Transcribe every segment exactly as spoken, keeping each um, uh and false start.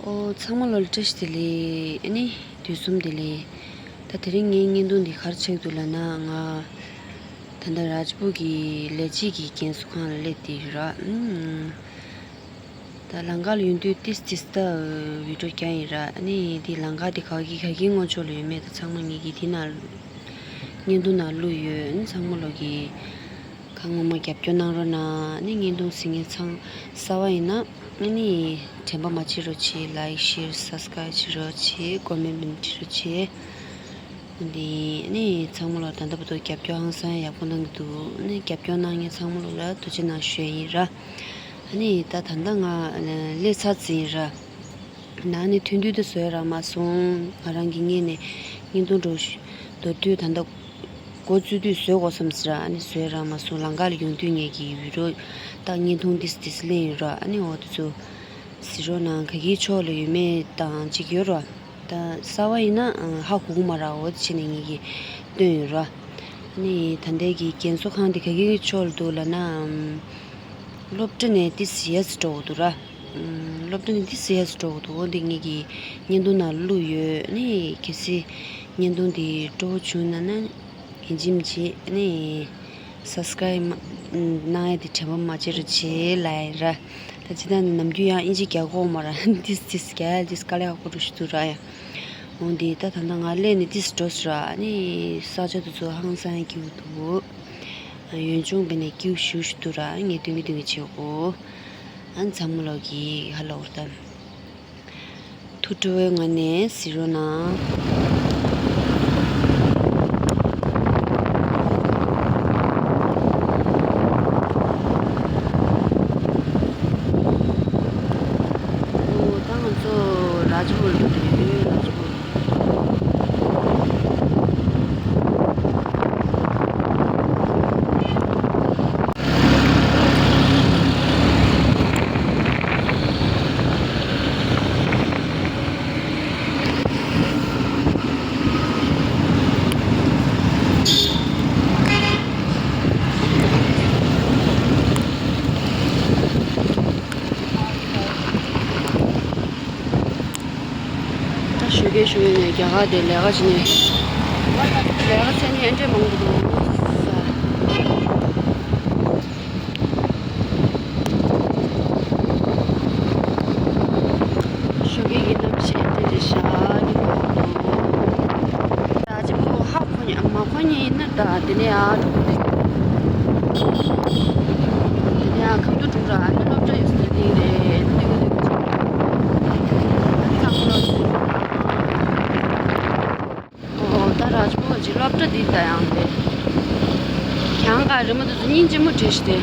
ཨོ། ཚང་མ་ལོ་ལ་བཀྲ་ཤིས་བདེ་ལེགས། ཨ་ནི་དུས་གསུམ་བདེ་ལེགས། ད་དེ་རིང་ངའི་བརྙན་ཐུང་འདི་ག་རེ་ཆགས་འདུག་ལབ་ན། ང་ད་ལྟ་རཱཇ་པུར་གྱི་ལས་བྱེད་ཀྱི་རྒན་གསོ་ཁང་ལ་སླེབས་བསྡད་ཡོད་ར། ཨུམ། ད་ལམ་ཁ་ལ་ཡོང་དུས་ཏིས་ཏིས་ད་བི་ཌིའོ་རྒྱག་ཡིན་ར། ཨ་ནི་འདི་ལམ་ཁ་འདི་ག་གི་ག་གི་ངོ་ཕྱོགས་ལ་ཡོད་མེད་ད་ཚང་མ་ངེད་ཀྱིས་འདི་ནང་བརྙན་ཐུང་ནང་བླུགས་ཡོད། ཨ་ནི་ཚང་མ་ལོ་གི་ཁ་ངོ་མ་རྒྱབ་སྐྱོར་གནང་རོགས་གནང་། ཨ་ནི་བརྙན་ཐུང་གཟིགས་མཁན་ཚང་གསར་པ་ཡིན་ན་ཨ་ནི་དྲན་པ་མ་བརྗེད་རོགས་བྱེད། ལའིཀ་ཤེར་སབ་སི་ཀ་རའིབ་བྱེད་རོགས་བྱེད། ཀོ་མེན་མེན་བྲིས་རོགས་བྱེད། འདི་ཨ་ནི་ཚང་མ་ལོ་ད་ལྟ་བར་དུ་རྒྱབ་སྐྱོར་ཧང་སང་ཡག་པོ་གནང་གི་འདུག་ཨ་ནི་རྒྱབ་སྐྱོར་གནང་མཁན་ཚང་མ་ལོ་ལ་ཐུགས་རྗེ་གནང་ཞུ་ཡ་ཡིན་ར། ཨ་ནི་ད་ད་ལྟ་ང་སླེབས་ཚར་ཙམ་ཡིན་ར། ནང་ནས་ཐོན་དུས་དེ་བཟོས་རག་མ་སོང་། ང་རང་གི་ངོས་ནས་བརྙན་ཐུང་འགྲོ་ཞུ་འགྲོ་དུས་ད་ལྟ་འགོ་བཙུགས་དུས་བཟོས་དགོས་བསམ་ཟེར། ཨ་ནི་བཟོས་རག་མ་སོང་། ལམ་ཁ་ལ་ཡོང་དུས་ངེད་ཀྱི་བི་ཌིའོ་ད་བརྙན་ཐུང་ཏིས་ཏིས་ལེན་ཡོད་ར། ཨ་ནི་འོ་དེ་ཚོ་གཟིགས་རོགས་གནང་། ག་གིའི་ཕྱོགས་ལ་ཡོད་མེད་དང་གཅིག་ཡོད་ར། ད་གསར་པ་ཡིན་ན་ཧ་གོ་གི་མ་ར། འོ་དེ་བྱས་ནས་ངེད་ཀྱིས་སྟོན་ཡོད་ར། ཨ་ནི་ད་ལྟའི་གི་རྒན་གསོ་ཁང་དེ་ག་གིའི་ཕྱོགས་ལ་འདུག་ལབ་ན། སློབ་གྲྭ་ནས་ཏིས་ཡར་འགྲོ་དགོས་འདུག་ར། སློབ་གྲྭ་ནས་ཏིས་ཡར་འགྲོ་དགོས་འདུག་འོ་འདི་ངེད་ཀྱི་བརྙན་ཐུང་ནང་བླུགས་ཡོད། ཨ་ནི་གལ་སྲིད་བརྙན་ཐུང་འདི་སྤྲོ་པོ་བྱུང་ན་ན་ཡིན་གཅིག་མིན་གཅིག་ཨ་ནི་སབ་སི་ཀ་རའིབ་གནང་ཡ་དེ་དྲན་པ་མ་བརྗེད་རོགས་བྱེད་ལབ་ཡིན་ར། ད་ཅི་ད་ནི་ནམ་རྒྱུན་ཡང་ཨིན་ཇི་རྒྱག་གོ་མ་ར། ཏིས་ཏིས་རྒྱག་ཡ་ཏིས་དཀའ་ལས་ཁག་པོ་འདྲ་ཞིག་འདུག་ར་ཡ། འོ་འདི་ད་ད་ལྟ་ང་སླེབས་ནས་ཏིས་འགྲོ་སོང་ར། ཨ་ནི་ས་ཆ་དེ་ཚོ་ཧང་སང་སྐྱིད་པོ་འདུག་ཡུལ་ལྗོངས་དཔེར་ན་སྐྱིད་པོ་ཞེ་པོ་ཞིག་འདུག་ར། ངས་སྟོན་གི་སྟོན་གི་བྱེད་གོ། ཨ་ནི་ཚང་མ་ལོ་གི་ཧ་ལོ་ར་ད། ཐུགས་སྤྲོ་བའི་ངང་ནས་གཟིགས་རོགས་གནང་། ཨོ། ད་ང་ཚོ་རཱཇ་པུར་འགྲོ་གི་ཡོད། རཱཇ་པུར། ད་ཞོགས་ཀས་ཞོགས་ཀས་ནས་རྒྱ་གར་དེ་ལས་ཀ་བྱེད་ནས། ལས་ཀ་བྱེད་ནས་ཨེ་འདྲས་མང་པོ་འདུག་ཞོགས་ཀས་ཀྱི་གནམ་གཤིས་ཨེ་འདྲས་རེད་ཤག་ཨ་ནི་གོ་འདུག་རཱཇ་པུར་ཧ་གོ་མཁན་མ་གོ་མཁན་ཡིན་ན་ད་དེ་ནས་ཨ་འགྲོ་གི་འདུག་དེ་ནས་ཨ་ཁམས་འདུ་འགྲོ་ར། ཨ་ནི་སློབ་གྲྭ་ཡོད་ས་དེ་རེད། ཨ་ནི་ལས་ཀ་ལས་ཀ་བྱེད། ཨ་ནི་ཚང་མ་ལོ། ཨོ། ད་རཱཇ་པུར་གྱི་སློབ་གྲྭ་འདི་ད་ཡང་དེ། གྱང་ག་རི་མོ་དེ་ཚོ་སྙིང་རྗེ་མོ་བྲིས་ཏེ།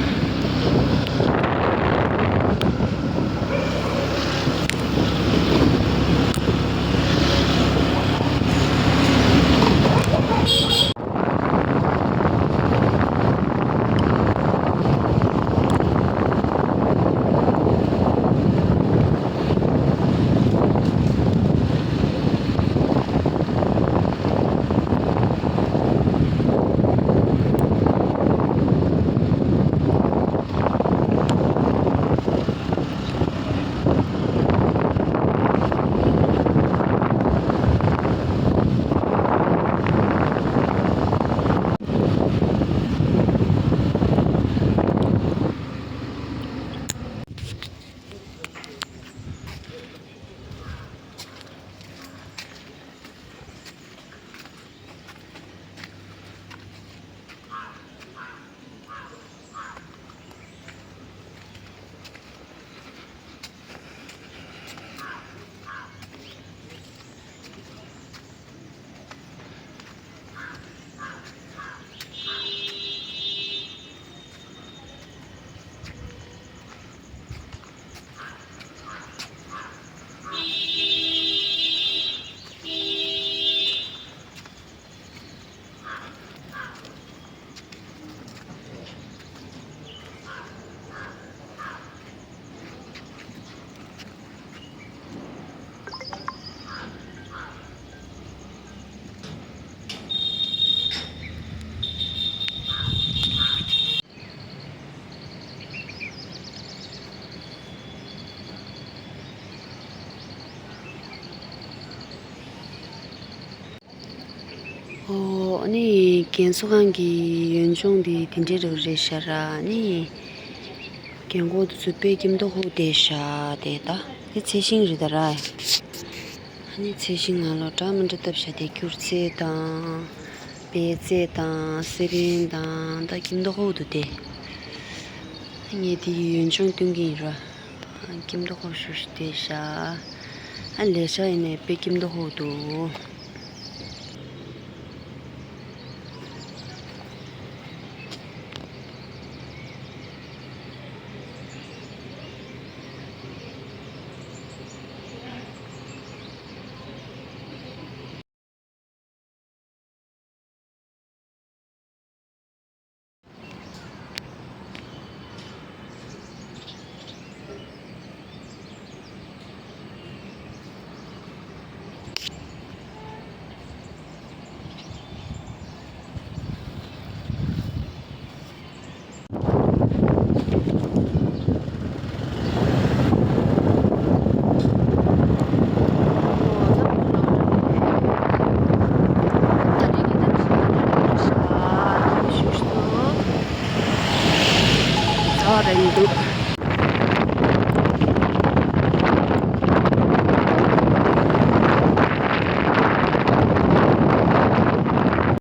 ཨོ་ཨ་ནི་རྒན་གསོ་ཁང་གི་ཡུལ་ལྗོངས་འདི་དེ་འདྲའི་རུ་རེད་ཤག་ར། ཨ་ནི་རྒན་གོག་དེ་ཚོ་དཔེ་སྐྱིད་མདོག་ཁ་པོ་བསྡད་ཤག་དེ་ད་དེ་ཚལ་ཤིང་རེད་ད་ར། ཨ་ནི་ཚལ་ཤིང་ནང་ལོགས་འདྲ་མི་འདྲ་བཏབ་ཤག་དེ་སྐྱུར་རྩི་དང་སྦལ་རྩི་དང་སེ་རིལ་དང་ད་སྐྱིད་མདོག་ཁ་པོ་འདུག་དེ། ངས་དེ་ཡི་ཡུལ་ལྗོངས་སྟོན་གྱི་ཡིན་ར། སྐྱིད་མདོག་ཁ་པོ་ཞེ་པོ་ཞིག་བསྡད་ཤག་ཨ་ལས་ཤག་ཡིན་ནའི་དཔེ་སྐྱིད་མདོག་ཁ་པོ་འདུག་ཚ་བ་རེད་མི་འདུག